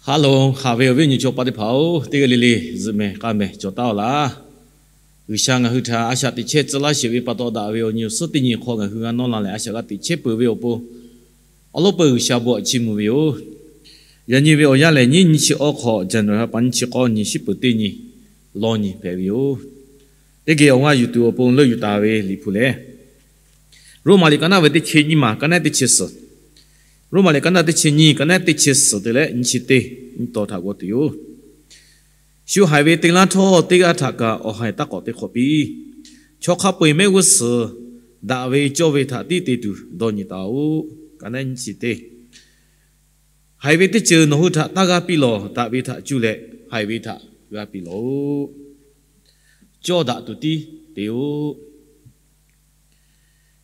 Ha loˬ, haꞈ ve awˬ viˉ awˬ nyi chaw paˆ teˇ hpaˍ-oˬ, teˇ g'aˇ le le zuhꞈ mehˍ k'a mehˍ cawˬ taˉ-aw laˇ. G'uiˬsha ngaˬ hui htaꞈ a shaꞈ teꞈ chehˇ tcuh laˇ sheˍ ve pa taw, daꞈ ve awˬ nyi awˬ suhˉ teˇ nyi hk'aw ngaˬ hui g'a nawˇ la leh, a shaꞈ g'a teꞈ chehˇ peuˬ ve awˬ pon, awˬ lawˉ peuˬ G'uiˬsha bon htaꞈ chiˇ mvuh ve yoˬ. Yaꞈ nyi ve awˬ yanˇ lehˬ, nyiˇ nyiˇ chi awˇ hk'awꞈ, January ha pa nyiˇ chi k'awˇ nyi, shiˉ peuˬ teˇ nyi lawˇ nyi hpehꞈ ve yoˬ. Teˇ geh awˬ g'aˇ yuˬ tuˬ awˬ pon leuˆ yuˬ taˍ ve Liꞈ hpu lehˬ, Roˉmaꞈ liꞈ ka naˆ ve teˇ chi nyiˇ maˬ, ka naˆ teˇ chi suhˍ. Roˉmaꞈ liꞈ ka naˆ teˇ chi nyiˇ, ka naˆ teˇ chi suhˍ te leh nyiˇ chi teˇ nyiˇ taw htaꞈ g'aw tuˬ yoˬ. Shu haiˬ ve te laˇ htawˇ, teˇ g'aˇ htaꞈ kaꞈ awˬ haiˬ taˇ k'awꞈ te hk'awꞈ piˇ. Chaw hk'a peu-eˬ mehˆ g'uˇ suhˍ daꞈ ve cawˇ ve htaꞈ tiˉ te tuˬ dawˇ nyi taˍ-oꞈ. Ka naˆ nyiˇ chi teˇ, haiˬ ve teˇ ceuˬ nawˬ hui htaꞈ taˇ g'a piˇ lawˬ. Daꞈ ve htaꞈ cuˇ leh haiˬ ve htaꞈ g'a piˇ lawˬ-oꞈ. Cawˇ daꞈ tuˬ tiˉ te-oꞈ.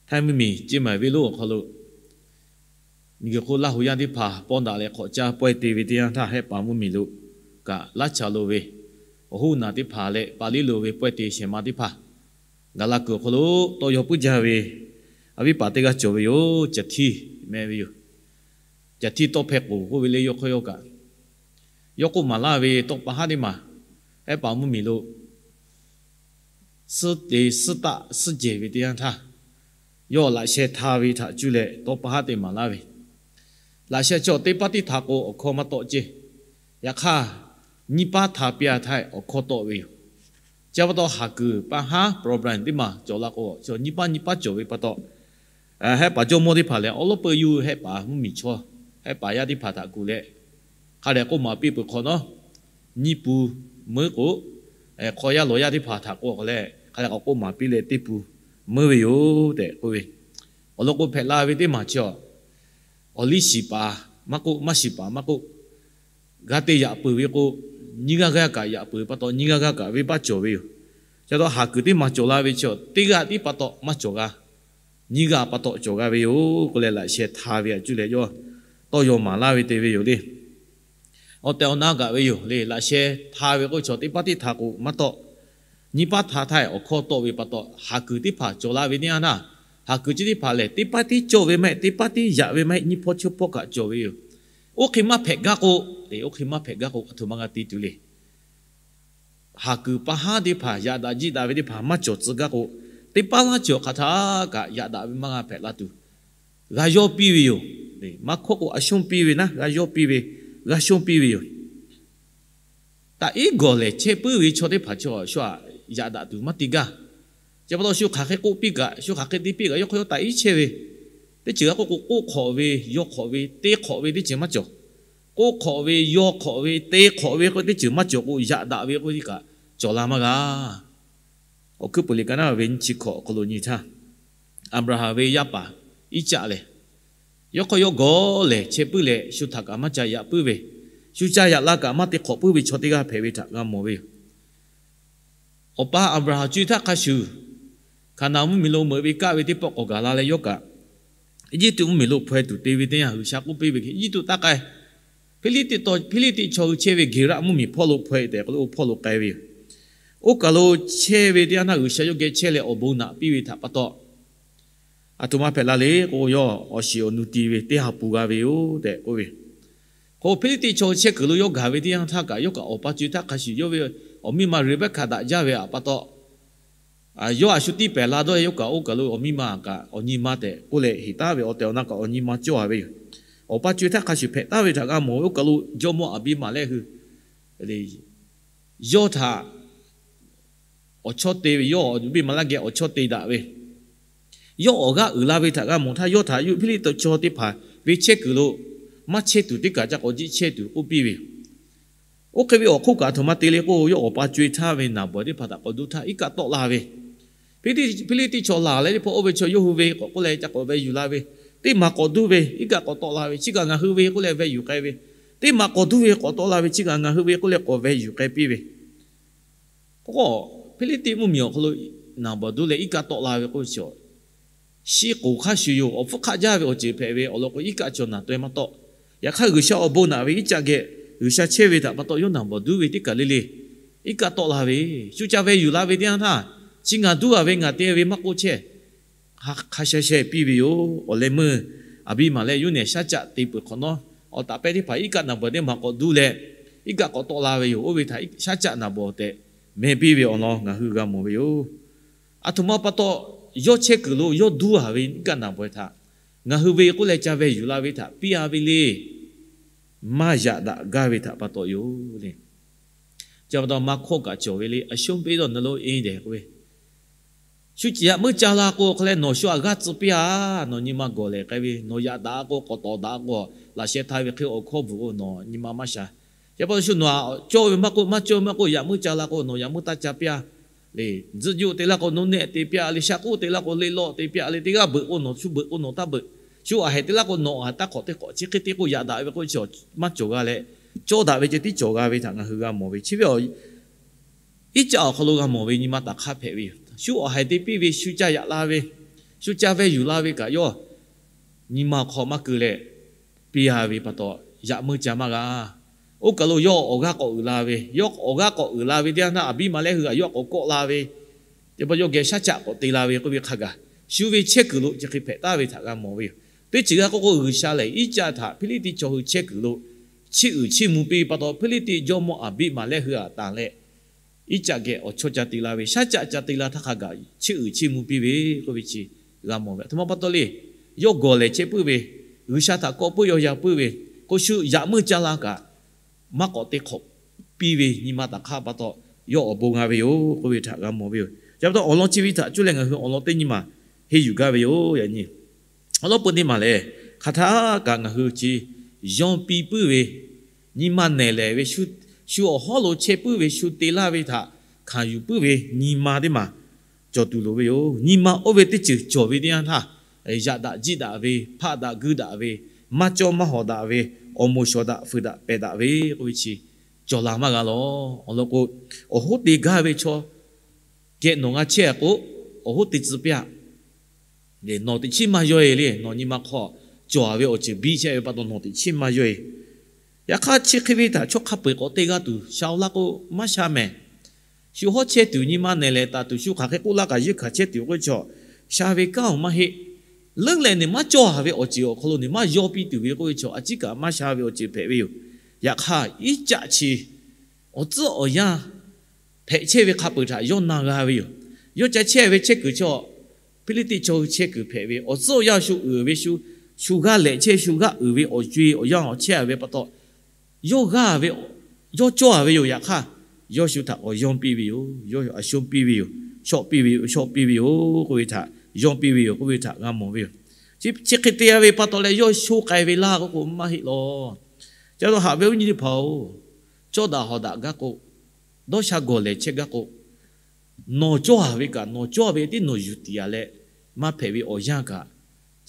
Htaiˇ mvuhˇmiˬ Ceˇ Maiˍ venˇ lonˉ awˬ hk'aw lo, miˬguiˬ hk'oˆ Laˇ hu yaˇ teˇ hpaˍ pawˇ daꞈ leh hk'awꞈ caˇ pawehˇ te ve teˇ yanˇ htaˇ, Hehˆ paˍ mvuhˇmiˬ lo kaꞈ laˇ cha lo ve, awˬ hoˉ naˬ teˇ hpaˍ leh pa liˉ lo ve pawehˇ te shehˍ ma teˇ hpaˍ gaˬ la kuiˬ awˬ hk'aw lo tawˇ yaw puiˉ jaˇ ve awˬ viˉ paˍ teˇ g'aˇ cawˬ ve yoˬ. Caˬ htiˇ meh ve yoˬ. Caˬ htiˇ tawˇ hpehˇ k'oˍ k'oˆ ve le, yawˇ hk'aw yawˇ kaꞈ yawˇ k'oˆ maˍ laˇ ve tawˇ pa haˉ teˇ maˬ, Hehˆ paˍ mvuhˇmiˬ lo suhˉ te suhˉ taˆ suhˉ jehˬ ve teˇ yanˇ htaˇ, yawˇ laꞈ sheh hta ve htaꞈ cuˇ leh tawˇ pa haˉ te maˍ laˇ ve, laꞈ sheh chaw teˇ paˉ tiˉ hta k'o awˬ hkawˇ maˇ tawˆ ceˇ. Yaꞈ hk'aˇ, nyiˇ paˉ hta piˇ-a htaˇ awˬ hkawˇ tawˆ ve yoˬ. Chi pa taw, haˍ kuiˬ pa haˉ problem teˇ maˬ cawˬ la k'o, chaw nyiˇ paˉ nyiˇ paˉ cawˬ ve pa taw, Hehˆ paˍ jawˇmawˇ teˇ hpaˍ lehˬ, awˬ lawˉ peuˬ yuˬ Hehˆ paˍ mvuhˇmiˬ chaw, Hehˆ paˍ yaˇ teˇ hpaˍ htaꞈ kuˬ leh, hk'a dehꞈ k'oˆ maˍ piˇ peuˬ hk'awꞈ nawˉ, nyiˇ pu meuˉ k'o, hk'aw yaˇ lawˬ yaˇ teˇ hpaˍ htaꞈ k'oˆ k'o leh, hk'a dehꞈ k'awꞈ k'oˆ maˍ piˇ leh teˇ pu meuˉ ve yoˬ tehꞈ k'oˆ ve. Awˬ lawn k'o, hpehꞈ la ve teˇ maˬ chi, awˬ liˇ shiˍ paˍ maˇ k'oˆ, maˇ shiˍ paˍ maˇ k'oˆ, g'a te yaꞈ peuˬ ve k'o, nyiˇ g'aˇ g'aˇ kaꞈ yaꞈ peuˬ pa taw, nyiˇ g'aˇ g'aˇ kaꞈ venˇbaˆ cawˬ ve yoˬ. Chi pa taw, haˍ kuiˬ teˇ maˬ cawˬ la ve chi, teˇ g'aˇ tiˉ pa taw maˇ cawˬ g'a, nyiˇ g'aˇ pa taw cawˬ g'a ve yoˬ k'oˆ leh, laꞈ sheh hta ve htaꞈ cuˇ leh yawˇ tawˇ yaw maˍ laˇ ve te ve yoˬ le. Awˬ tehˬ awˬ na gaˬ ve yoˬ le. Laꞈ sheh hta ve k'o, chaw teˇ paˉ tiˉ hta k'o maˇ tawˆ. Nyiˇ paˉ hta htaˇ awˬ hkawˇ tawˆ ve pa taw, haˍ kuiˬ teˇ hpaˍ cawˬ la ve teˇ yanˇ htaˇ, haˍ kuiˬ chi teˇ hpaˍ lehˬ, teˇ paˉ tiˉ cawˇ ve maˇ heˆ, teˇ paˉ tiˉ yaꞈ ve maˇ heˆ, nyiˇ hpawˇ chi hpawˇ kaꞈ cawˬ ve yoˬ. Oˇ hk'e maˇ hpehꞈ gaˇ k'o, oˇ hk'e maˇ hpehꞈ gaˇ k'o, aˬ htoꞈ ma g'a te tuˬ le. Haˍ kuiˬ pa haˉ teˇ hpaˍ, yaꞈ daꞈ jiˆ daꞈ ve teˇ hpaˍ maˇ cawˬ tcuh gaˇ k'o, teˇ paˉ laˇ cawˬ hk'aˬ htaˇ kaꞈ yaꞈ daꞈ ve maˇ g'a hpehꞈ la tuˬ, g'a yawˇ piˇ ve yoˬ. Maˇ hkawˇ k'o, a shonˇ piˇ ve naˉ, g'a yawˇ piˇ ve, g'a shonˇ piˇ ve yoˬ. Taꞈ iˉ gawˬ lehˬ, chehˇ puiˉ ve chaw teˇ hpaˍ chaw shu-aꞈ yaꞈ daꞈ tuˬ maˇ te gaˇ. Chi pa taw, shu hk'aˬ hk'e k'oˆ piˇ kaꞈ, shu hk'aˬ hk'e te piˇ kaꞈ, yawˇ hk'aw yawˇ taꞈ iˉ chehˇ ve, teˇ ceuˬ g'a k'oˆ k'o, k'oˆ hk'awꞈ ve, yaw hk'awꞈ ve, te hk'awꞈ ve teˇ ceuˬ maˇ cawˬ. K'oˆ hk'awꞈ ve, yaw hk'awꞈ ve, te hk'awꞈ ve k'oˆ ve teˇ ceuˬ maˇ cawˬ k'o, yaꞈ daꞈ ve k'oˆ ve kaꞈ cawˬ la maˇ g'a. Awˬ hkuiˉ puiˍ liꞈ ka naˉ ve nyiˇ chi hkawꞈ awˬ hk'aw lo nyi htaˇ, Aˍbraˍhanˍ ve yaˇ paˍ Iˉcaˆ lehˬ, yawˇ hk'aw yawˇ gawˬ lehˬ chehˇ puiˉ leh, shu htaꞈ kaꞈ maˇ ca yaꞈ puiˉ ve, shu ca yaꞈ la kaꞈ maˇ te hk'awꞈ puiˉ ve chaw teˇ g'aˇ hpehꞈ ve htaꞈ g'a mawˬ ve yoˬ. Awˬ pa Aˍbraˍhanˍ co-e htaˇ hk'a shuˍ, Hkaˍnanˍ mvuhˇmiˬ lo meuꞈ ve kaˆ ve teˇ pawˆ k'awꞈ gaˬ la leh yawˇ kaꞈ, Eˇjiˇtuꞈ mvuhˇmiˬ lo hpaweh tuˬ te ve teˇ yanˇ, G'uiˬsha k'oˆ piˇ ve, Eˇjiˇtuꞈ taˇ k'ai. Hpiˇliˇtiˆ taw, Hpiˇliˇtiˆ chaw hui chehˇ ve Geˍraˆ mvuhˇmiˬ hpawˇ lo hpaweh tehꞈ k'oˆ lo, oˇ hpawˇ lo k'ai ve yoˬ. Oˇ kaˬ lo chehˇ ve teˇ yanˇ htaˇ, G'uiˬsha yawˇ geh chehˇ leh awˬ bon naꞈ piˇ ve htaꞈ pa taw, aˬ htoꞈ ma hpehꞈ la le k'o, yawˇ awˬ shiˍ awˬ nu ti ve teˇ ha pu g'a ve yoˬ tehꞈ k'oˆ ve. K'o, Hpiˇliˇtiˆ chaw hui chehˇ kuiˬ lo yawˇ gaˬ ve teˇ yanˇ htaˇ kaꞈ, yawˇ kaꞈ awˬ pa co-e htaˇ hk'a shuˍ, yawˇ ve awˬ miˇ ma Reˍbeˍkaˍ daꞈ jaˇ ve htaꞈ pa taw, yawˇ a shu tiˇ pehˍ la dawˇ, yawˇ kaꞈ oˇ kaˬ lo awˬ miˇ ma kaꞈ awˬ nyi ma tehꞈ k'oˆ leh heˍ taˍ ve, awˬ tehˬ awˬ na kaꞈ awˬ nyi ma cawˇ a ve yoˬ. Awˬ pa co-e htaˇ hk'a shuˍ hpehꞈ taˍ ve htaꞈ g'a mawˬ ve. Oˇ kaˬ lo jawˇmawˇ Aˍbiˇmaˍlehˆ hui yawˇ htaꞈ awˬ chawˇ te ve, yawˇ awˬ miˇ ma laˇ geh awˬ chawˇ te daꞈ ve, yawˇ awˬ g'aˇ uiˍ la ve htaꞈ g'a mawˬ htaˇ, yawˇ htaꞈ Hpiˇliˇtiˆ chaw teˇ hpaˍ ve chehˇ kuiˬ lo maˇ chehˇ tuˬ teˇ kaˬ ca k'awꞈ jiˆ chehˇ tuˬ k'oˆ piˇ ve yoˬ. Oˇ hk'e ve awˬ hk'oˆ kaꞈ aˬ htoꞈ ma te le k'o, yawˇ awˬ pa co-e htaˇ ve naˍ bawˬ teˇ hpaˍ htaꞈ k'awꞈ duˇ htaˇ iˉ kaˆ tawˆ la ve, Hpiˇliˇtiˆ chaw laˬ leh teˇ hpawˇ oˇ ve chaw yawˇ hui ve k'awꞈ k'oˆ leh ca k'awꞈ veh yuˬ la ve, teˇ maˬ k'awꞈ duˇ ve iˉ kaˆ k'awꞈ tawˆ la ve, chi kaꞈ ngaˬ hui ve k'oˆ leh veh yuˬ k'ai ve, teˇ maˬ k'awꞈ duˇ ve k'awꞈ tawˆ la ve, chi kaꞈ ngaˬ hui ve k'oˆ leh k'awꞈ veh yuˬ k'ai piˇ ve. K'o, Hpiˇliˇtiˆ mvuhˇmiˬ awˬ hk'aw lo naˍ bawˬ duˇ leh iˉ kaˆ tawˆ la ve k'o, chi shiˉ k'oˍ hk'a shuˍ yoˬ. Awˬ hpfuhˇ hk'aˆ jaˇ ve awˬ ceuˬ hpehꞈ ve awˬ lawn k'o, iˉ kaˆ cawˬ naˬ taweh maˇ tawˆ. Yaꞈ hk'aˇ, G'uiˬsha awˬ bon naꞈ ve Iˉcaˆ geh G'uiˬsha chehˇ ve htaꞈ pa taw, yawˇ naˍ bawˬ duˇ ve teˇ kaˬ le le iˉ kaˆ tawˆ la ve, shu ca veh yuˬ la ve teˇ yanˇ htaˇ, chi ngaˬ duˇ a ve ngaˬ te ve maˇ k'oˆ chehˇ, hk'a sha sheh piˇ ve yoˬ. Awˬ leh meuˇ Aˍbiˇmaˍlehˆ yawˇ nehˬ shaˉ caˆ te peuˬ hk'awꞈ nawˉ, awˬ taˍ pehˇ teˇ hpaˍ iˉ kaˆ naˍ bawˬ teˇ maˬ k'awꞈ duˇ leh, iˉ kaˆ k'awꞈ tawˆ la ve yoˬ. Oˇ ve htaꞈ shaˉ caˆ naˍ bawˬ tehꞈ meh piˇ ve awˬ lawn ngaˬ hui g'a mawˬ ve yoˬ. Aˬ htoꞈ ma pa taw, yawˇ chehˇ kuiˬ lo yawˇ duˇ a ve iˉ kaˆ naˍ bawˬ htaꞈ ngaˬ hui ve k'oˆ leh ca veh yuˬ la ve htaꞈ piˇ a ve le. Maˇ yaꞈ daꞈ gaˇ ve htaꞈ pa taw yoˬ le. Chi pa taw maˇ hkawˇ kaꞈ cawˬ ve le, a shonˉ piˇ dawˇ na lo e dehꞈ k'oˆ ve, shu yaꞈ meuˇ ca la k'o hk'e leh nawˬ shu a g'aˇ tcuh piˇ a. Nawˬ nyi ma gawˬ lehˬ k'ai ve, nawˬ yaꞈ daꞈ k'o k'awꞈ tawˍ daꞈ k'o, laꞈ sheh htaˇ ve hk'e awˬ hkawˇ bvuhꞈ k'o nawˬ nyi ma maˇ sha. Chi pa taw shu nawˬ a cawˇ ve maˇ k'oˆ, maˇ cawˇ ve maˇ k'oˆ, yaꞈ meuˇ ca la k'o nawˬ yaꞈ meuˇ taˇ ca piˇ a. Le, tzuhˆ juˆ te laˇ k'o nawˬ nehˆ te piˇ a le, shaˉ k'oˆ te laˇ k'o le lawˆ te piˇ a le, teˇ g'aˇ beuꞈ k'o nawˬ shu beuꞈ k'o nawˬ taˇ beuꞈ, shu a hehꞈ te laˇ k'o nawˬ a taˇ hk'awꞈ teˇ hk'awꞈ chi hk'e te k'o yaꞈ daꞈ ve k'oˆ ve chi maˇ cawˬ g'a leh, cawˇ daꞈ ve ceh tiˉ cawˬ g'a ve htaꞈ ngaˬ hui g'a mawˬ ve. Chi ve awˬ iˉ caˆ awˬ hk'aw lo g'a mawˬ ve nyi ma taꞈ hk'aˇ hpehꞈ ve yoˬ. Shu awˬ haiˬ te piˇ ve, shu ca yaꞈ la ve, shu ca veh yuˬ la ve kaꞈ yawˇ nyi ma awˬ hk'aw maˇ keu leh piˇ a ve pa taw, yaꞈ meuˇ ca maˇ g'a. Oˇ kaˬ lo yawˇ awˬ g'aˇ k'awꞈ uiˍ la ve, yawˇ awˬ g'aˇ k'awꞈ uiˍ la ve teˇ yanˇ htaˇ, Aˍbiˆmaˍlehˇ hui htaꞈ yawˇ k'awꞈ kawˆ la ve, teˇ pa yawˇ geh shaˉ caˆ k'awꞈ te la ve k'oˆ ve hk'a gaˬ, shu ve chehˇ kuiˬ lo chi hk'e hpehꞈ taˍ ve htaꞈ g'a mawˬ ve yoˬ. Teˇ ceuˬ g'a k'oˆ k'o, G'uiˬsha lehˬ iˉ caˆ htaꞈ Hpiˇliˇtiˆ chaw hui chehˇ kuiˬ lo chiˇ uiˍ chiˇ mvuh piˇ ve pa taw, Hpiˇliˇtiˆ jawˇmawˇ Aˍbiˆmaˍlehˇ hui htaꞈ tanˬ leh, iˉ caˆ geh awˬ chawˇ ca te la ve, shaˉ caˆ ca te la htaˇ hk'a gaˬ chiˇ uiˍ chiˇ mvuh piˇ ve k'oˆ ve chi g'a mawˬ ve. Aˬ htoꞈ ma pa taw le, yawˇ gawˬ lehˬ chehˇ puiˉ ve, G'uiˬsha htaꞈ kawˆ puiˉ yaw ya puiˉ ve, k'o shu yaꞈ meuˇ ca la kaꞈ maˇ k'awꞈ te hk'awꞈ piˇ ve nyi ma taꞈ hk'aˇ pa taw, yawˇ awˬ bon g'a ve yoˬ k'oˆ ve htaꞈ g'a mawˬ ve yoˬ. Chi pa taw awˬ lawn chi ve htaꞈ cuˇ leh ngaˬ hui awˬ lawn teˇ nyi ma henˇ yuˬ gaˇ ve yoˬ. Yaꞈ nyi awˬ lawn peu teˇ maˬ lehˬ, hk'aˬ htaˇ kaꞈ ngaˬ hui chi yaw piˇ puiˉ ve, nyi ma nehˬ lehˬ ve, shu awˬ hawˉ lo chehˇ puiˉ ve, shu te laˇ ve htaꞈ hkanˍ yuˬ puiˉ ve nyi ma teˇ maˬ cawˬ tuˬ loˍ ve yoˬ. Nyi ma oˇ ve teˇ ceuˬ cawˬ ve teˇ yanˇ htaˇ, yaꞈ daꞈ jiˆ daꞈ ve, hpaˆ daꞈ guiˇ daꞈ ve, maˇ cawˇ maˇ hawˍ daꞈ ve, awˬ moˍ shawˍ daꞈ fuiˍ daꞈ pehˬ daꞈ ve k'oˆ ve chi cawˬ la maˇ g'a lawˬ. Awˬ lawn k'o, awˬ hoˉ te gaˇ ve chaw geh nawˬ g'a chehˇ a k'o, awˬ hoˉ te tcuh piˇ a. Nawˬ teꞈ chiˉ maˇ yawˇ e le. Nawˬ nyi ma hk'aw cawˬ a ve awˬ ceuˬ biˇ chehˇ ve pa taw nawˬ teꞈ chiˉ maˇ yawˇ e. Yaꞈ hk'aˇ chi hk'e ve htaꞈ chaw hk'a peu-eˬ k'awꞈ te g'a tuˬ sha laˇ k'o maˇ sha mehˍ. Shu hawˉ chehˇ tuˬ, nyi ma nehˬ lehˬ taˍ tuˬ, shu hk'aˬ hk'e k'oˆ laˇ kaꞈ yeunˇ hkanˍ chehˇ tuˬ k'oˆ ve chaw, sha ve kanˉ awˬ maˇ heˆ. Leuˉ leh nawˬ maˇ cawˇ a ve awˬ ceuˬ awˬ hk'aw lo nawˬ maˇ yaw piˇ tuˬ ve k'oˆ ve chaw, a ciˉ kaꞈ maˇ sha ve awˬ ceuˬ hpehꞈ ve yoˬ. Yaꞈ hk'aˇ iˉ caˆ chi awˬ tcuhˉ awˬ yanˇ hpehꞈ chehˇ ve hk'a peu-eˬ htaꞈ yawˇ na g'a ve yoˬ. Yawˇ ca chehˇ ve chehˇ kuiˬ chaw, Hpiˇliˇtiˆ chaw hui chehˇ kuiˬ hpehꞈ ve, awˬ tcuhˉ awˬ yanˇ shu uiˍ ve, shu g'aˇ lehꞈ chehˇ, shu g'aˇ uiˍ ve awˬ co-e awˬ yanˇ awˬ chehˇ a ve pa taw, yawˇ g'aˇ ve, yawˇ cawˇ a ve yoˬ. Yaꞈ hk'aˇ yawˇ shu htaꞈ k'awꞈ yaw piˇ ve yoˬ. Yawˇ a shonˉ piˇ ve yoˬ. Shawˆ piˇ ve yoˬ. Shawˆ piˇ ve yoˬ k'oˆ ve htaꞈ, yaw piˇ ve yoˬ k'oˆ ve htaꞈ g'a mawˬ ve yoˬ. Chi hk'e te a ve pa taw leh yawˇ sho k'ai ve laˇ k'oˆ k'o maˇ heˆ lawˬ. Ca taw haꞈ ve awˬ viˉ nyi teˇ hpaˍ-oˬ, cawˇ daꞈ hawˍ daꞈ gaˇ k'o, dawˇ sha gawˬ lehˬ chehˇ gaˇ k'o, nawˬ cawˇ a ve kaꞈ nawˬ cawˇ a ve tiˉ nawˬ yuˬ tiˍ a leh maˇ hpehꞈ ve awˬ yanˇ kaꞈ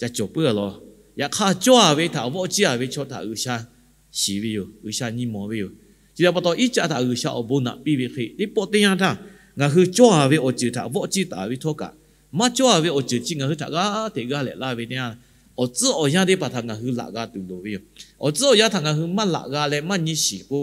ca cawˬ puiˉ a lawˬ. Yaꞈ hk'aˇ cawˇ a ve htaꞈ vawˆ ciˇ a ve chaw htaꞈ G'uiˬsha shiˍ ve yoˬ. G'uiˬsha nyi mawˬ ve yoˬ. Chi htaꞈ pa taw iˉ caˆ htaꞈ G'uiˬsha awˬ bon naꞈ piˇ ve hk'e, teˇ pawˆ teˇ yanˇ htaˇ ngaˬ hui cawˇ a ve awˬ ceuˬ htaꞈ vawˆ ciˇ taˍ ve htawˇ kaꞈ, maˇ cawˇ a ve awˬ ceuˬ chi ngaˬ hui htaꞈ g'aˇ hteꞈ g'aˇ lehꞈ laˇ ve teˇ yanˇ, awˬ tcuhˉ awˬ yanˇ teˇ hpaˍ htaꞈ ngaˬ hui laꞈ g'a tuˬ loˍ ve yoˬ. Awˬ tcuhˉ awˬ yanˇ htaꞈ ngaˬ hui maˇ laꞈ g'a leh maˇ nyi shiˍ k'o,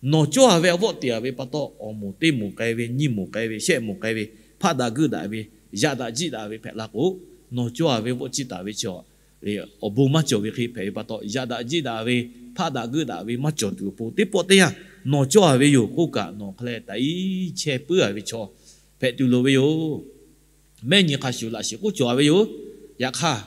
nawˬ cawˇ a ve a vawˆ tiˍ a ve pa taw, awˬ moˍ teˇ moˍ k'ai ve, nyiˇ moˍ k'ai ve, shehˆ moˍ k'ai ve, hpaˆ daꞈ guiˇ daꞈ ve, yaꞈ daꞈ jiˆ daꞈ ve hpehꞈ la k'o, nawˬ cawˇ a ve vawˆ ciˇ taˍ ve chi awˬ bon maˇ cawˬ ve hk'e hpehꞈ ve pa taw, yaꞈ daꞈ jiˆ daꞈ ve, hpaˆ daꞈ guiˇ daꞈ ve maˇ cawˬ tuˬ awˬ pon, teˇ pawˆ teˇ yanˇ nawˬ cawˇ a ve yoˬ k'oˆ kaꞈ nawˬ hk'a leh taꞈ iˉ chehˇ puiˉ a ve chaw hpehꞈ tuˬ loˍ ve yoˬ. Mehˆ nyi hk'a shuˍ laꞈ shiˍ k'oˆ cawˬ a ve yoˬ. Yaꞈ hk'aˇ,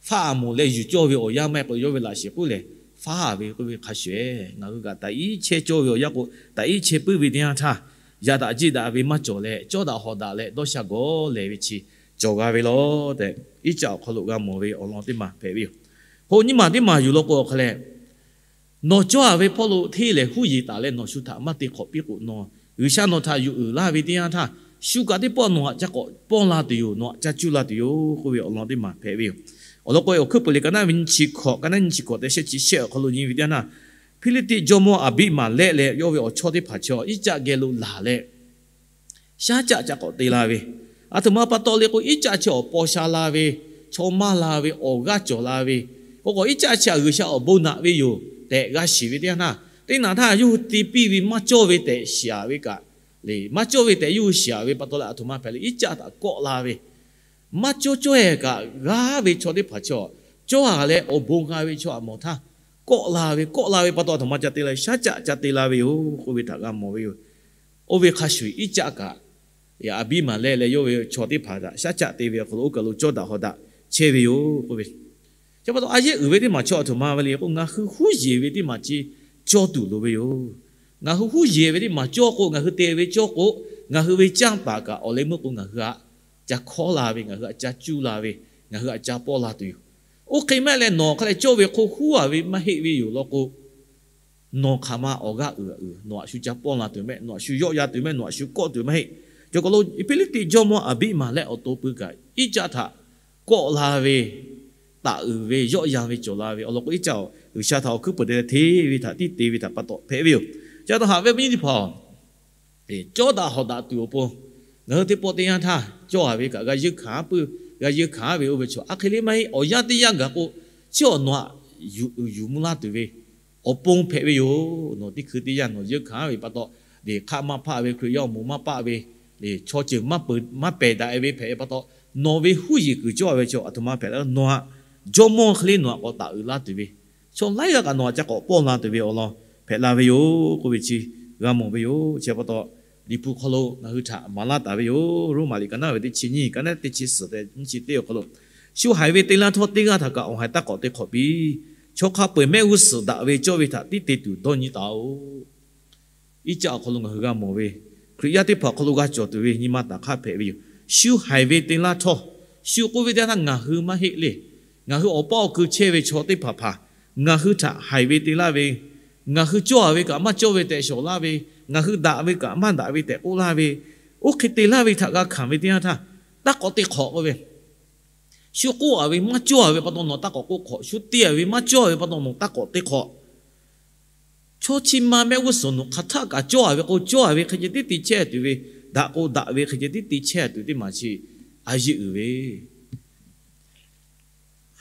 faˆ a moˍ leh yuˬ cawˇ ve awˬ yanˇ maˇ heˆ k'o, yawˇ ve laꞈ shiˍ k'oˆ lehˬ faˆ a ve k'oˆ ve hk'a shuˍ-eˬ, ngaˬ hui kaꞈ taꞈ iˉ chehˇ cawˇ ve awˬ yanˇ k'o, taꞈ iˉ chehˇ puiˉ ve teˇ yanˇ htaˇ, yaꞈ daꞈ jiˆ daꞈ ve maˇ cawˬ leh, cawˇ daꞈ hawˍ daꞈ leh dawˇ sha gawˬ lehˬ ve chi cawˬ g'a ve lawˬ tehꞈ, iˉ caˆ awˬ hk'aw lo g'a mawˬ ve awˬ lawn teˇ maˬ hpehꞈ ve yoˬ. K'o nyiˇ maˬ teˇ maˬ yuˬ law k'o awˬ hk'a leh, nawˬ cawˇ a ve hpawˇ lo hteˇ lehˬ huˉ yeˬ taˍ leh nawˬ shu htaꞈ maˇ te hk'awꞈ piˇ k'o, nawˬ G'uiˬsha nawˬ htaꞈ yuˬ uiˍ laˇ ve teˇ yanˇ htaˇ, shu kaꞈ teˇ pawˆ nawˬ htaꞈ ca k'awꞈ pawˇ la tuˬ yoˬ, nawˬ htaꞈ ca cuˇ la tuˬ yoˬ k'oˆ ve awˬ lawn teˇ maˬ hpehꞈ ve yoˬ. Awˬ lawn k'o, Awˬ hkuiˉ puiˍ liꞈ ka naˉ ve nyiˇ chi hkawꞈ, ka naˉ nyiˇ chi hkawꞈ tehꞈ shehˆ chi shehˆ awˬ hk'aw lo nyi ve teˇ yanˇ htaˇ, Hpiˇliˇtiˆ jawˇmawˇ Aˍbiˆmaˍlehˆ leh yawˇ ve awˬ chawˇ teˇ hpaˍ chi iˉ caˆ geh lo laˬ leh, shaˉ caˆ ca k'awꞈ te la ve, aˬ htoꞈ ma pa taw le k'o, iˉ caˆ chi awˬ paw sha la ve, chaw maˇ la ve, awˬ g'aˇ cawˬ la ve, k'o k'o iˉ caˆ chi htaꞈ G'uiˬsha awˬ bon naꞈ ve yoˬ tehꞈ g'a shiˍ ve teˇ yanˇ htaˇ, teˇ naꞈ htaˇ yawˇ hui te piˇ ve maˇ cawˇ ve tehꞈ shiˍ a ve kaꞈ, le maˇ cawˇ ve tehꞈ yawˇ hui shiˍ a ve pa taw leh, aˬ htoꞈ ma hpehꞈ le, iˉ caˆ htaꞈ kawˆ la ve, maˇ cawˇ cawˇ-e kaꞈ g'aˇ ve chaw teˇ hpaˍ chaw, cawˇ a leh awˬ bon g'a ve chaw a mawˬ htaˇ, kawˆ la ve, kawˆ la ve pa taw, a htoꞈ ma ca te la ve, shaˉ caˆ ca te la ve yoˬ k'oˆ ve htaꞈ g'a mawˬ ve yoˬ. Oˇ ve hk'a shuˍ, Iˉcaˆ kaꞈ Aˍbiˇmaˍlehˆ leh yawˇ ve chaw teˇ hpaˍ htaꞈ shaˉ caˆ te ve awˬ hk'aw lo, oˇ kaˬ lo cawˇ daꞈ hawˍ daꞈ chehˇ ve yoˬ k'oˆ ve. Chi pa taw, a yehˉ uiˍ ve teˇ maˬ chaw a htoꞈ ma ve le k'o, ngaˬ hui huˉ yeˬ ve teˇ maˬ chi cawˇ tuˬ loˍ ve yoˬ. Ngaˬ hui huˉ yeˬ ve teˇ maˬ cawˇ k'o, ngaˬ hui te ve cawˇ k'o, ngaˬ hui ve canˇ paˍ kaꞈ awˬ leh meuˇ k'o, ngaˬ hui htaꞈ ca hkawˉ la ve, ngaˬ hui htaꞈ ca cuˇ la ve, ngaˬ hui htaꞈ ca pawˇ la tuˬ yoˬ. Oˇ hk'e maˇ heˆ leh, nawˬ hk'a leh cawˇ ve hk'oˆ huˉ a ve maˇ heˆ ve yoˬ law k'o, nawˬ hk'aˬ ma awˬ g'aˇ uiˍ uiˍ, nawˬ htaꞈ shu ca pawˇ la tuˬ mehˆ, nawˬ htaꞈ shu yawˆ yan tuˬ mehˆ, nawˬ htaꞈ shu kawˆ tuˬ maˇ heˆ. Cawˬ kaˬ lo Hpiˇliˇtiˆ jawˇmawˇ Aˍbiˇmaˍlehˆ awˬ to pui kaꞈ Iˉcaˆ htaꞈ kawˆ la ve, taˍ uiˍ ve, yawˆ yan ve cawˬ la ve awˬ lawn k'o, Iˉcaˆ G'uiˬsha htaꞈ awˬ hkuiˉ peuˬ te leh hteˇ ve htaꞈ tiˉ te ve htaꞈ pa taw hpehꞈ ve yoˬ. Chi pa taw haꞈ ve awˬ viˉ awˬ nyi teˇ hpaˍ-oˬ, cawˇ daꞈ hawˍ daꞈ tuˬ awˬ pon, ngaˬ hui teˇ pawˆ teˇ yanˇ htaˇ cawˇ a ve kaꞈ g'a yeunˇ hkanˍ puiˉ, g'a yeunˇ hkanˍ ve oˇ ve chaw, a hk'e le maˇ heˆ, awˬ yanˇ teˇ yanˇ gaˬ k'o, chi awˬ nawˬ htaꞈ yuˬ uiˍ yuˬ mvuh laˇ tuˬ ve awˬ pon hpehꞈ ve yoˬ. Nawˬ teˇ hkui teˇ yanˇ nawˬ yeunˇ hkanˍ ve pa taw, leˬ hk'aˆ maˇ hpaˆ ve, Hkriꞈ yaˇ awˬ moˍ maˇ paˆ ve, leˬ chaw ceuˬ maˇ pehˬ daꞈ e ve hpehꞈ ve pa taw, nawˬ ve huˉ yeˬ kuiˬ cawˇ ve chaw a htoꞈ ma hpehꞈ la, nawˬ htaꞈ jawˇmawˇ hk'e le nawˬ htaꞈ k'awꞈ taˍ uiˍ laˇ tuˬ ve, chaw laiˉ g'aˇ kaꞈ nawˬ htaꞈ ca k'awꞈ pawˇ la tuˬ ve awˬ lawn hpehꞈ la ve yoˬ k'oˆ ve chi g'a mawˬ ve yoˬ. Chi pa taw, Liꞈ hpu hk'aw lo ngaˬ hui htaꞈ maˍ laˇ taˍ ve yoˬ. Roˉmaꞈ liꞈ ka naˉ ve teˇ chi nyiˇ, ka naˉ teˇ chi suhˍ tehꞈ nyiˇ chi teˇ awˬ hk'aw lo, shu haiˬ ve te laˇ htawˇ, teˇ g'aˇ htaꞈ kaꞈ awˬ haiˬ taˇ k'awꞈ te hk'awꞈ piˇ. Chaw hk'a peu-eˬ mehˆ g'uˇ suhˍ daꞈ ve cawˇ ve htaꞈ tiˉ te tuˬ dawˇ nyi taˍ-oꞈ. Iˉcaˆ awˬ hk'aw lo ngaˬ hui g'a mawˬ ve, Hkriꞈ yaˇ teˇ hpaˍ awˬ hk'aw lo g'a cawˬ tuˬ ve nyi ma taˍ hk'aˇ hpehꞈ ve yoˬ. Shu haiˬ ve te laˇ htawˇ, shu k'oˆ ve teˇ yanˇ htaˇ ngaˬ hui maˇ heˆ le. Ngaˬ hui awˬ paˇ awˬ kui chehˇ ve chaw teˇ hpaˍ hpaˍ ngaˬ hui htaꞈ haiˬ ve te laˇ ve, ngaˬ hui cawˇ a ve kaꞈ maˇ cawˇ ve tehꞈ shawˍ laˇ ve, ngaˬ hui daꞈ ve kaꞈ maˇ daꞈ ve tehꞈ k'oˆ laˇ ve, oˇ hk'e te laˇ ve htaꞈ g'a hkanˍ ve teˇ yanˇ htaˇ, taˇ k'awꞈ te hk'awꞈ k'oˆ ve, shu k'oˆ a ve maˇ cawˇ a ve pa taw nawˬ taˇ k'awꞈ k'oˆ hk'awꞈ, shu te a ve maˇ cawˇ a ve pa taw nawˬ taˇ k'awꞈ te hk'awꞈ. Chaw chi ma mehˆ g'uˇ suhˍ nawˬ hk'aˬ htaˆ kaꞈ cawˇ a ve k'o, cawˇ a ve hk'e ceh tiˉ te chehˇ tuˬ ve, daꞈ k'o daꞈ ve hk'e ceh tiˉ te chehˇ tuˬ teˇ maˬ chi a yeˇ uiˍ ve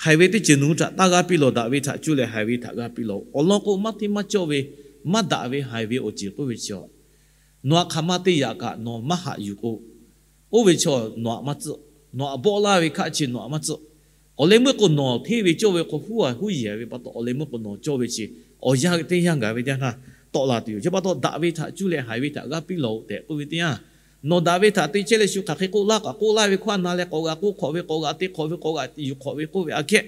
haiˬ ve teˇ ceuˬ nawˬ hui htaꞈ taˇ g'a piˇ lawˬ. Daꞈ ve htaꞈ cuˇ leh haiˬ ve htaꞈ g'a piˇ lawˬ. Awˬ lawn k'o, maˇ hteˇ maˇ cawˇ ve, maˇ daꞈ ve haiˬ ve awˬ ceuˬ k'oˆ ve chi, nawˬ htaꞈ hk'aˬ ma te yaꞈ kaꞈ nawˬ maˇ haꞈ yuˬ k'o, oˇ ve chaw nawˬ htaꞈ maˇ tcuhˆ. Nawˬ htaꞈ bawˆ laˇ ve hkaˆ chi nawˬ htaꞈ maˇ tcuhˆ. Awˬ leh meuˇ k'o nawˬ hteˇ ve cawˇ ve hk'aw huˉ a huˉ yeˬ ve pa taw, awˬ leh meuˇ k'o nawˬ cawˇ ve chi awˬ yanˇ teˇ yanˇ gaˬ ve teˇ yanˇ htaˇ tawˆ la tuˬ yoˬ. Chi pa taw, daꞈ ve htaꞈ cuˇ leh haiˬ ve htaꞈ g'a piˇ lawˬ-oꞈ tehꞈ k'oˆ ve teˇ yanˇ, nawˬ daꞈ ve htaꞈ te chehˇ leh shu hk'aˬ hk'e k'oˆ laˇ kaꞈ k'oˆ laˇ ve hkawˇ na leh k'awꞈ g'a k'oˆ hk'awꞈ ve, k'awꞈ g'a te hk'awꞈ ve, k'awꞈ g'a yuˬ hk'awꞈ ve k'oˆ ve aꞈ kehˉ,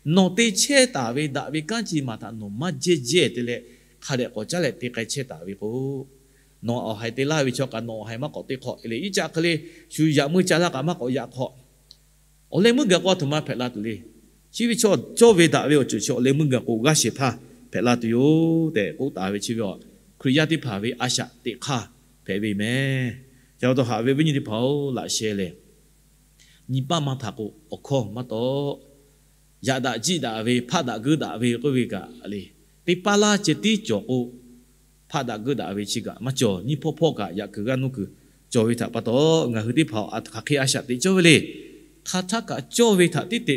nawˬ te chehˇ taˍ ve daꞈ ve kanˉ chi maˬ htaꞈ nawˬ maˇ jehˇ jehˇ te leh, hk'a dehꞈ k'awꞈ caˉ leh te k'ai chehˇ taˍ ve k'o, nawˬ awˬ haiˬ te laˇ ve chaw kaꞈ nawˬ awˬ haiˬ maˇ k'awꞈ te hk'awꞈ le. Iˉcaˆ hk'e le, shu yaꞈ meuˇ ca laˇ kaꞈ maˇ k'awꞈ yaꞈ hk'awꞈ. Awˬ leh meuˇ gaˬ k'o a htoꞈ ma hpehꞈ la tuˬ le. Chi ve chaw cawˇ ve daꞈ ve awˬ ceuˬ chi awˬ leh meuˇ gaˬ k'o g'aˇ shehˍ hpaˇ hpehꞈ la tuˬ yoˬ tehꞈ k'oˆ taˍ ve chi ve a, Hkriꞈ yaˇ teˇ hpaˍ ve a shaꞈ teꞈ hk'aˇ hpehꞈ ve mehˍ. Chi pa taw haꞈ ve viˉ nyi teˇ hpaˍ-oˬ, laꞈ sheh lehˬ, nyi paˆ maˇ htaꞈ k'o awˬ hkawˇ maˇ taw. Yaꞈ daꞈ jiˆ daꞈ ve, hpaˆ daꞈ geuˆ daꞈ ve k'oˆ ve kaꞈ le, teˇ paˇ laˇ ceh tiˉ cawˬ k'o, hpaˆ daꞈ geuˆ daꞈ ve chi kaꞈ maˇ cawˬ. Nyiˇ hpawˇ hpawˇ kaꞈ yaꞈ kuiˬ g'aˇ nuˇ kuiˬ cawˬ ve htaꞈ pa taw, ngaˬ hui teˇ hpaˍ hk'aˬ hk'e a shaꞈ teꞈ cawˇ ve le. Hk'aˬ htaˆ kaꞈ cawˇ ve htaꞈ tiˉ te,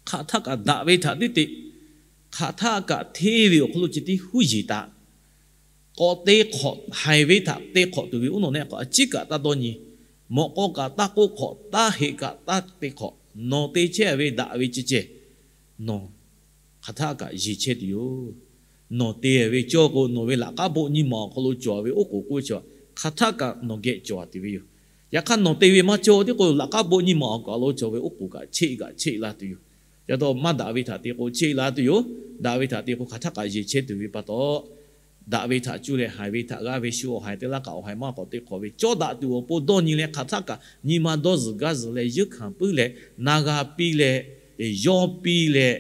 hk'aˬ htaˆ kaꞈ daꞈ ve htaꞈ tiˉ te, hk'aˬ htaˆ kaꞈ hteˇ ve awˬ hk'aw lo ceh tiˉ huˉ yeˬ taˍ. K'awꞈ te hk'awꞈ, haiˬ ve htaꞈ te hk'awꞈ tuˬ ve uˉ nawˬ nehˆ k'awꞈ a ciˉ kaꞈ taˇ dawˇ nyi. Mawꞈ k'aw kaꞈ taˇ k'oˆ hk'awꞈ, taˇ heꞈ kaꞈ taˇ te hk'awꞈ. Nawˬ te chehˇ ve daꞈ ve ceh ceh, nawˬ hk'aˬ htaˆ kaꞈ yeˬ chehˇ tuˬ yoˬ. Nawˬ te ve cawˇ k'o, nawˬ ve laꞈ k'aˉ bon nyi ma awˬ hk'aw lo cawˬ ve oˉ k'oˍ k'oˆ ve chi hk'aˬ htaˆ kaꞈ nawˬ geh cawˬ tuˬ ve yoˬ. Yaꞈ hk'aˇ, nawˬ te ve maˇ cawˇ tiˉ k'o, laꞈ k'aˉ bon nyi ma awˬ hk'aw lo cawˬ ve oˉ k'oˍ kaꞈ cheˆ kaꞈ cheˆ la tuˬ yoˬ. Yaꞈ taw maˇ daꞈ ve htaꞈ te k'o cheˆ la tuˬ yoˬ. Daꞈ ve htaꞈ te k'o hk'aˬ htaˆ kaꞈ yeˬ chehˇ tuˬ ve pa taw, daꞈ ve htaꞈ cuˇ leh haiˬ ve htaꞈ g'aˇ ve shu awˬ haiˬ te laˇ kaꞈ awˬ haiˬ maˇ k'awꞈ te hk'awꞈ ve cawˇ daꞈ tuˬ awˬ pon dawˇ nyi leh hk'aˬ htaˆ kaꞈ nyi ma dawˇ zuhˬ gaˇ zuhˬ leh yeunˇ hkanˍ puiˉ leh na g'a piˇ leh, yawˇ piˇ leh,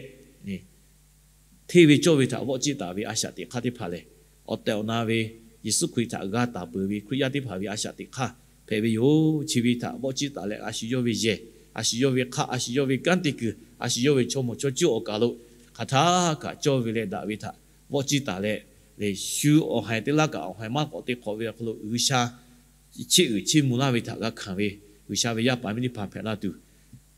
hteˇ ve cawˇ ve htaꞈ vawˆ ciˇ taˍ ve a shaꞈ teꞈ hk'aˇ teˇ hpaˍ lehˬ, awˬ tehˬ awˬ na ve Yeˍsuˆ Hkriꞈ htaꞈ g'a taˍ peuˬ ve Hkriꞈ yaˇ teˇ hpaˍ ve a shaꞈ teꞈ hk'aˇ hpehꞈ ve yoˬ. Chi ve htaꞈ vawˆ ciˇ taˍ leh, a shu yawˇ ve yehˬ, a shu yawˇ ve hk'aˆ, a shu yawˇ ve kanˉ te kuiˬ, a shu yawˇ ve chaw mawˬ chaw cuˇ awˬ kaˬ lo hk'aˬ htaˆ kaꞈ cawˇ ve leh daꞈ ve htaꞈ vawˆ ciˇ taˍ leh, shu awˬ haiˬ te laˇ kaꞈ awˬ haiˬ maˇ k'awꞈ te hk'awꞈ ve awˬ hk'aw lo G'uiˬsha chiˇ uiˍ chiˇ mvuh laˇ ve htaꞈ g'a hkanˍ ve G'uiˬsha ve yaˇ paˍ miˇ teˇ hpaˍ hpehꞈ la tuˬ,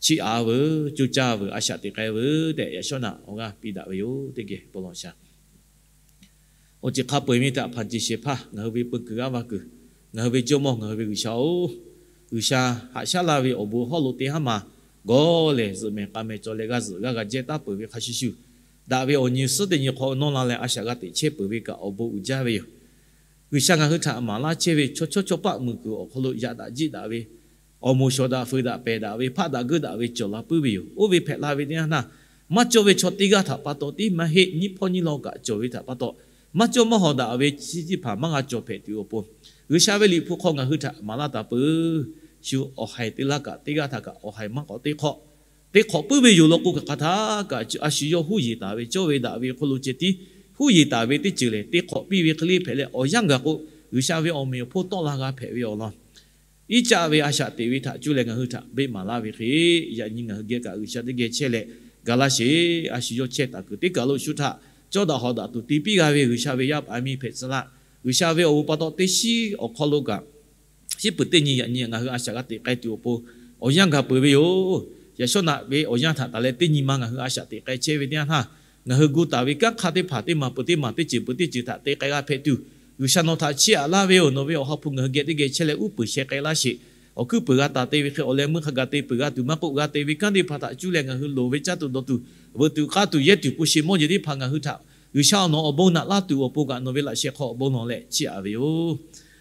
chiˇ aꞈ veuˬ, coˇ caˇ veuˬ, a shaꞈ teꞈ k'ai veuˬ tehꞈ yaꞈ shawˉ naꞈ awˬ g'aˇ piˇ daꞈ ve yoˬ. Teˇ geh bon lawˬ shaˍ. Awˬ ceuˬ hk'a peu-eˬ ve htaꞈ hpanˍ ceˬ shehˍ hpaˇ ngaˬ hui ve peu kuiˬ g'aˇ va kuiˬ, ngaˬ hui ve Jawˇmawˇ ngaˬ hui ve G'uiˬsha-oˬ, G'uiˬsha haꞈ shaˉ laˇ ve awˬ bon hawˉ lo teˇ haˉ ma gawˇ lehˬ zuhꞈ mehˍ k'a mehˍ cawˬ leh g'a zuhꞈ g'a g'a jehˇ taˉ peuˬ ve hk'a shuˍ shuˍ, daꞈ ve awˬ nyi suhˉ teˇ nyi hk'aw nawˇ la leh a shaꞈ g'a teꞈ chehˇ peuˬ ve kaꞈ awˬ bon uiˍ jaˇ ve yoˬ. G'uiˬsha ngaˬ hui htaꞈ maˍ laˇ chehˇ ve chaw chawˇ chaw paˆ muiˬ kuiˬ awˬ hk'aw lo yaꞈ daꞈ jiˆ daꞈ ve, awˬ moˍ shawˍ daꞈ fuiˍ daꞈ pehˬ daꞈ ve hpaˆ daꞈ geuˆ daꞈ ve cawˬ la puiˉ ve yoˬ. Oˇ ve hpehꞈ la ve teˇ yanˇ htaˇ, maˇ cawˇ ve chaw teˇ g'aˇ htaꞈ pa taw tiˉ maˇ heˆ, nyiˇ hpawˇ nyiˇ law kaꞈ cawˬ ve htaꞈ pa taw, maˇ cawˇ maˇ hawˍ daꞈ ve chi teˇ hpaˍ maˇ g'a cawˬ hpehꞈ tuˬ awˬ pon, G'uiˬsha ve Liꞈ hpu hk'aw ngaˬ hui htaꞈ maˍ laˇ taˍ peuˬ. Shu awˬ haiˬ teˇ laˇ kaꞈ teˇ g'aˇ htaꞈ kaꞈ awˬ haiˬ maˇ k'awꞈ teˇ hk'awꞈ teˇ hk'awꞈ puiˉ ve yoˬ law k'o, hk'aˬ hk'aˬ htaˇ kaꞈ a shu yawˇ huˉ yeˬ taˍ ve cawˇ ve daꞈ ve hk'oˆ lo ceh tiˉ huˉ yeˬ taˍ ve teˇ ceuˬ lehˬ, teˇ hk'awꞈ piˇ ve hk'e le hpehꞈ leh awˬ yanˇ gaˬ k'o, G'uiˬsha ve awˬ meꞈ awˬ hponˇ tawˆ la g'a hpehꞈ ve awˬ lawn, iˉ caˆ ve a shaꞈ teꞈ ve htaꞈ cuˇ leh ngaˬ hui htaꞈ beˆ maˍ laˇ ve hk'e, yaꞈ nyi ngaˬ hui geh kaꞈ G'uiˬsha teˇ geh chehˇ leh ga laˇ sheˍ. A shu yawˇ chehˇ taˍ kuiˬ teˇ kaˬ lo shu htaꞈ cawˇ daꞈ hawˍ daꞈ tuˬ te piˇ g'a ve G'uiˬsha ve yaˇ paˍ miˇ hpehꞈ tcuh laˇ. G'uiˬsha ve awˬ bon pa taw teˇ shiˉ awˬ hk'aw lo kaꞈ, shiˉ peuˬ teˇ nyi yaꞈ nyi ngaˬ hui a shaꞈ g'a teꞈ k'ai tuˬ awˬ pon awˬ yanˇ gaˬ peuˬ ve yoˬ. Yaꞈ shawˉ naꞈ ve awˬ yanˇ htaꞈ taˍ leh teˇ nyi ma ngaˬ hui a shaꞈ teꞈ k'ai chehˇ ve teˇ yanˇ htaˇ, ngaˬ hui gu taˍ ve kanˉ hk'aˇ teˇ hpaˍ teˇ maˬ peuˬ teˇ maˬ teˇ ceuˬ peuˬ teˇ ceuˬ htaꞈ te k'ai g'a hpehꞈ tuˬ, G'uiˬsha nawˬ htaꞈ chiˇ aꞈ laˇ ve yoˬ. Nawˬ ve awˬ ha hpu ngaˬ hui geh teˇ geh chehˇ leh uˉ peunˍ sheh k'ai laˇ sheˍ. Awˬ hkuiˉ peunˍ g'a taˍ te ve hk'e awˬ leh meuˇ hk'a gaˬ te peuˬ g'a tuˬ maˇ k'oˆ, g'a te ve kanˉ teˇ hpaˍ htaꞈ cuˇ leh ngaˬ hui loˍ ve caˇ tuˬ dawˬ tuˬ, veuꞈ tuˬ k'aˇ tuˬ yehˇ tuˬ hpu shi mawˇ jeˬ teˇ hpaˍ ngaˬ hui htaꞈ G'uiˬsha awˬ nawˬ awˬ bon naꞈ laˇ tuˬ awˬ pon kaꞈ nawˬ ve laꞈ sheh hk'aw awˬ bon lawˬ leh chiˇ aꞈ ve yoˬ.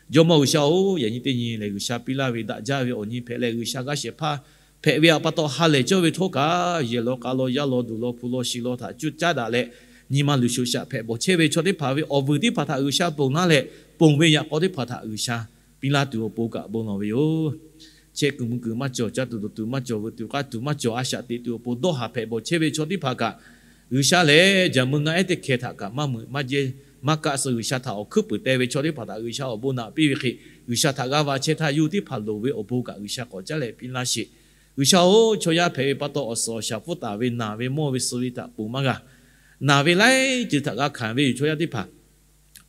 Jawˇmawˇ G'uiˬsha-oˬ, yaꞈ nyi teˇ nyi lehˬ G'uiˬsha piˇ laˇ ve daꞈ jaˇ ve awˬ nyi hpehꞈ leh G'uiˬsha g'aˇ shehˍ hpaˇ hpehꞈ ve htaꞈ pa taw ha lehˬ cawˇ ve htawˇ kaꞈ, yehˬ law k'a law yaˇ law duˬ law hpu law shi law htaꞈ cuˇ caˉ daꞈ leh, nyi ma luˬ sho shaꞈ hpehꞈ bawˬ chehˇ ve chaw teˇ hpaˍ ve awˬ vuiˬ teˇ hpaˍ htaꞈ G'uiˬsha ponˬ laˇ leh, ponˬ ve yaꞈ k'aw teˇ hpaˍ htaꞈ G'uiˬsha piˇ laˇ tuˬ awˬ pon kaꞈ bon lawˬ ve yoˬ. Chehˇ kuiˬ mvuh kuiˬ maˇ cawˬ, caˇ tuˬ dawˬ tuˬ maˇ cawˬ, veuꞈ tuˬ k'aˇ tuˬ maˇ cawˬ, a shaꞈ teꞈ tuˬ awˬ pon dawˇ haˍ hpehꞈ bawˬ chehˇ ve chaw teˇ hpaˍ kaꞈ, G'uiˬsha lehˬ jaˍ meuˇ ngaˆ ehˉ teˇ hkeh htaꞈ kaꞈ maˇ meuꞈ maˇ jehˇ maˇ kaˆ suh G'uiˬsha htaꞈ awˬ hkuiˉ peunˍ teh ve chaw teˇ hpaˍ htaꞈ G'uiˬsha awˬ bon naꞈ piˇ ve hk'e, G'uiˬsha htaꞈ g'a va chehˇ htaˇ yawˇ hui teˇ hpaˍ loˍ ve awˬ bon kaꞈ G'uiˬsha k'awꞈ caˉ leh piˇ laˇ sheˍ. G'uiˬsha-oˬ, chaw yaˇ hpehꞈ ve pa taw awˬ suhˍ awˬ shaˍ pfuhˇ taˍ ve naˬ ve mawˇ ve suh ve htaꞈ ponˬ maˇ g'a. Naˬ ve laiˉ ceuˬ htaꞈ g'a hkanˍ ve yoˬ. Chaw yaˇ teˇ hpaˍ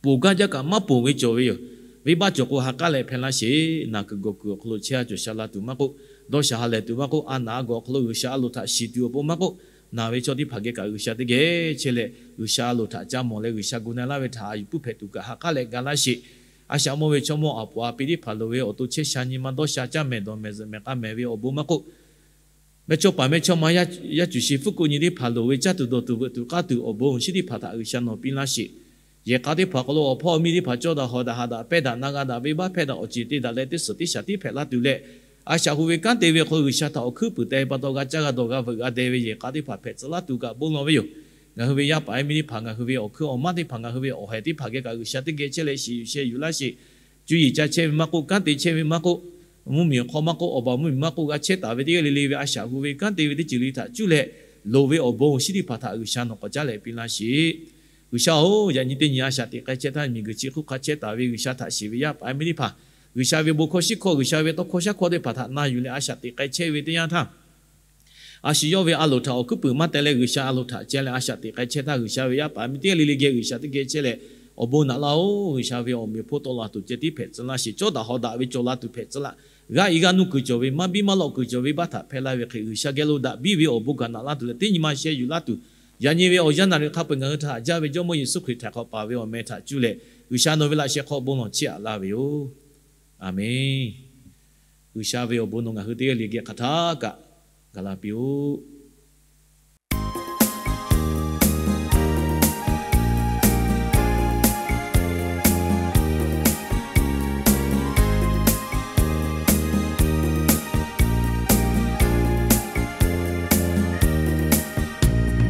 ponˬ gaˇ jaˇ kaꞈ maˇ ponˬ ve cawˬ ve yoˬ. Venˇbaˆ cawˬ k'o ha k'aˉ leh hpehꞈ laˇ sheˍ. Naˬ kuiˬ gawˬ kuiˬ awˬ hk'aw lo chehˇ a cawˬ sha la tuˬ maˇ k'oˆ, dawˇ sha ha lehˬ tuˬ maˇ k'oˆ, a naˬ a gawˬ awˬ hk'aw lo G'uiˬsha a loˍ htaꞈ shiˍ tuˬ awˬ pon maˇ k'oˆ, naˬ ve chaw teˇ hpaˍ geh kaꞈ G'uiˬsha teˇ geh chehˇ leh G'uiˬsha a loˍ htaꞈ ca mawˬ leh G'uiˬsha gu na laˇ ve htaꞈ a yuˬ puiˉ hpehꞈ tuˬ kaꞈ ha k'aˉ leh ga laˇ sheˍ. A shaꞈ mawˇ ve chaw mawˇ aˬ poꞈ a pi teˇ hpaˍ loˍ ve awˬ to chehˇ sha nyi ma dawˇ sha caˇ mehˍ dawˬ mehˍ zuhꞈ mehˍ k'a mehˍ ve awˬ bon maˇ k'oˆ, mehˇchawˇ paˍ mehˇchawˇma yaˇ cuˬ shi fuˉ kuˆ nyi teˇ hpaˍ loˍ ve caˇ tuˬ dawˬ tuˬ veuꞈ tuˬ k'aˇ tuˬ awˬ bon awˬ shinˉ teˇ hpaˍ htaꞈ G'uiˬsha nawˬ piˇ laˇ sheˍ. Yehˬ k'a teˇ hpaˍ awˬ hk'aw lo awˬ hpawˇ awˬ miˇ teˇ hpaˍ cawˇ daꞈ hawˍ daꞈ haꞈ daꞈ pehnˇ daꞈ na g'a daꞈ venˇbaˆ hpehˇ daꞈ awˬ ceˬ te daꞈ leh teˇ suhˍ teˇ shaˍ tiˉ hpehꞈ laˇ tuˬ leh, a shaꞈ hu ve kanˉ te ve awˬ hk'aw lo G'uiˬsha htaꞈ awˬ hkuiˉ puiˍ teh pa taw g'a caˇ g'a dawˬ g'a veuꞈ g'a deh ve yehˬ k'a teˇ hpaˍ hpehꞈ tcuh laˇ tuˬ kaꞈ bon lawˬ ve yoˬ. Ngaˬ hui ve yaˇ paˍ yaˇ miˇ teˇ hpaˍ, ngaˬ hui ve awˬ hkui awˬ maˇ teˇ hpaˍ, ngaˬ hui ve awˬ haiˬ teˇ hpaˍ geh kaꞈ G'uiˬsha teˇ geh chehˇ leh shiˍ yuˬ sheh yuˬ laˇ sheˍ. Cuˇ yiˍ ca chehˇ ve maˇ k'oˆ, kanˉ te chehˇ ve maˇ k'oˆ, mvuhˇmiˬ awˬ hk'aw maˇ k'oˆ, awˬ baˬ mvuhˇmiˬ maˇ k'oˆ, g'a chehˇ taˍ ve teˇ g'aˇ le le ve a shaꞈ hu ve kanˉ te ve teˇ ceuˬ le htaꞈ cuˇ leh loˍ ve awˬ bon awˬ shinˉ teˇ hpaˍ htaꞈ G'uiˬsha nawˬ k'awꞈ caˉ leh piˇ laˇ sheˍ. G'uiˬsha-oˬ, yaꞈ nyi teˇ nyi a shaꞈ teꞈ k'ai chehˇ htaˇ miˬguiˬ chi hk'oˆ hk'a chehˇ taˍ ve G'uiˬsha htaꞈ shiˍ ve yaˇ paˍ yaˇ miˇ teˇ hpaˍ, G'uiˬsha ve bon hkawˇ shiˉ hkawˇ, G'uiˬsha ve tawˇ hkawˇ shaˉ hkawˇ teˇ hpaˍ htaꞈ na yuˬ leh a shaꞈ teꞈ k'ai chehˇ ve teˇ yanˇ htaˇ, a shu yawˇ ve a loˍ htaꞈ awˬ hkuiˉ puiˍ maˇ teh leh G'uiˬsha a loˍ htaꞈ ceh leh a shaꞈ teꞈ k'ai chehˇ htaˇ, G'uiˬsha ve yaˇ paˍ yaˇ miˇ teˇ g'aˇ le le geh G'uiˬsha teˇ geh chehˇ leh awˬ bon naꞈ laˇ-oˬ. G'uiˬsha ve awˬ meꞈ awˬ hponˇ tawˆ la tuˬ ceh tiˉ hpehꞈ tcuh laˇ sheˍ. Cawˇ daꞈ hawˍ daꞈ ve cawˬ la tuˬ hpehꞈ tcuh laˇ. G'aˇ i g'aˇ nuˇ kuiˬ cawˬ ve, maˇ biˇ maˇ lawꞈ kuiˬ cawˬ ve baˆ htaꞈ hpehˇ laˇ ve hk'e, G'uiˬsha geh lo daꞈ biˇ ve awˬ bon kaꞈ naꞈ laˇ tuˬ leh teˇ nyi ma sheh yuˬ laˇ tuˬ, yaꞈ nyi ve awˬ yanˇ naˍ riˍ hk'a peu-eˬ ngaˬ hui htaꞈ haꞈ jaˇ ve Jawˇmawˇ Yeˍsuˆ Hkriꞈ htaꞈ hk'awꞈ paˍ ve awˬ meh htaꞈ cuˇ leh G'uiˬsha nawˬ ve laꞈ sheh hk'aw bon lawˬ chiˇ aꞈ laˇ ve yoˬ. Aˬmenˍ. G'uiˬsha ve awˬ bon nawˬ ngaˬ hui teˇ g'aˇ le geh hk'aˬ htaˇ kaꞈ gaˬ la piˇ-oˆ.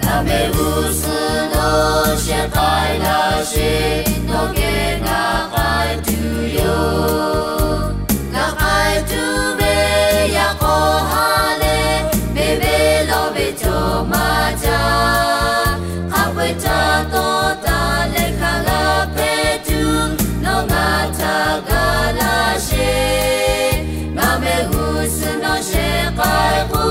Ngaˬ meh g'uˇ suhˍ nawˬ sheh k'ai laˇ sheˍ, nawˬ geh ngaˬ k'ai tuˬ yoˬ. Ngaˬ k'ai tuˬ ve yaꞈ k'aw ha leh, meh ve lawˬ ve cawˬ maˇ caˇ. Hk'a peu-eˬ htaꞈ tawˇ taˍ leh hk'a g'a hpehꞈ tuˬ, nawˬ ngaˬ htaꞈ gaˬ laˇ sheˍ. Ngaˬ meh g'uˇ suhˍ nawˬ sheh k'ai k'o,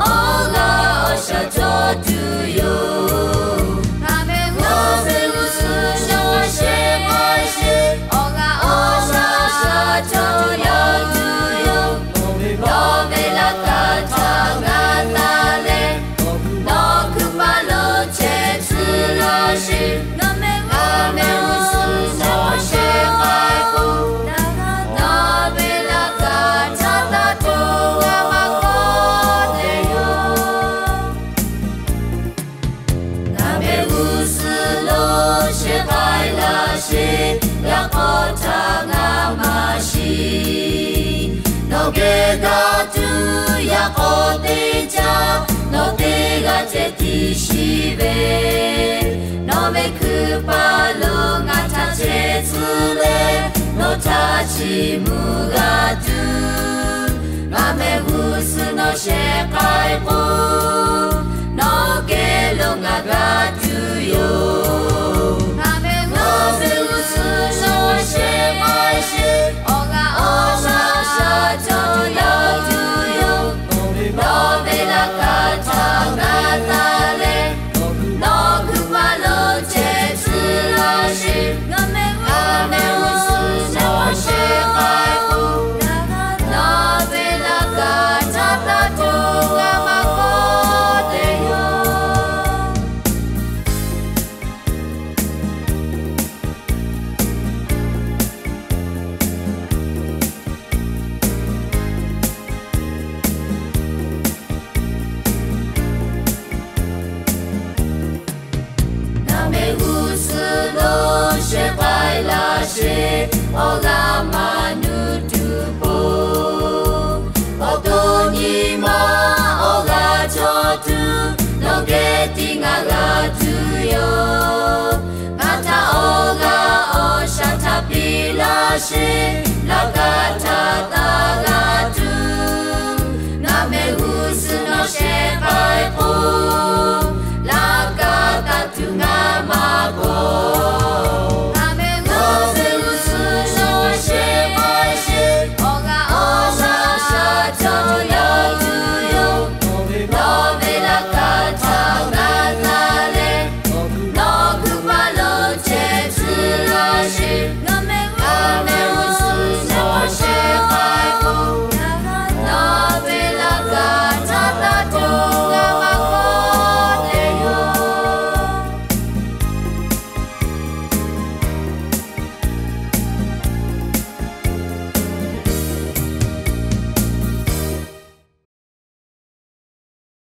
awˬ g'aˇ awˬ shaˍ cawˬ tuˬ yoˬ. Ngaˬ meh g'uˇ suhˍ nawˬ sheh k'ai sheˍ, awˬ g'aˇ awˬ shaˍ cawˬ tuˬ yoˬ. Nawˬ ve laꞈ ka htaꞈ g'a taˍ leh, nawˬ kuiˬ maˇ lo chehˇ tcuh laˇ sheˍ. Ngaˬ meh g'uˇ suhˍ nawˬ sheh k'ai k'o, nawˬ ve laꞈ ka htaꞈ taˇ tuˬ g'a maˇ G'a tuˬ yaꞈ k'aw teˇ caˇ nawˬ teˇ g'aˇ ceh tiꞈ shiˍ ve, nawˬ ve hkui paˍ lo ngaˬ htaꞈ chehˇ tcuh leh, nawˬ htaꞈ chiˇ mvuh g'a tuˬ, ngaˬ mehˆ g'uˇ suhˍ nawˬ shehˍ k'ai k'o, nawˬ geh lo ngaˬ g'a tuˬ yoˬ. Ngaˬ mehˆ g'uˇ suhˍ nawˬ shehˍ k'ai sheˍ, awˬ g'aˇ awˬ shaˉ shaˉ cawˬ la tuˬ yoˬ. Nawˬ ve laꞈ kaˍ htaꞈ g'a taˍ leh, nawˬ hkui paˍ lo chehˇ tcuh laˇ sheˍ. Ngaˬ mehˆ g'uˇ suhˍ nawˬ shehˍ k'ai k'o, nawˬ ve laꞈ kaˍ htaꞈ taˇ tuˬ g'a maˇ kawˆ te yoˬ. Ngaˬ mehˆ g'uˇ suhˍ lo shehˍ k'ai laˇ sheˍ, awˬ g'aˇ maˇ nuˇ tuˬ po. Awˬ to nyi ma awˬ g'aˇ cawˬ tuˬ, nawˬ geh tiˉ ngaˬ g'a tuˬ yoˬ. Ngaˬ htaꞈ awˬ g'aˇ awˬ shaˉ htaꞈ piˇ laˇ sheˍ, laꞈ kaˍ htaꞈ taˇ g'a tuˬ. Ngaˬ mehˆ g'uˇ suhˍ nawˬ shehˍ k'ai k'o,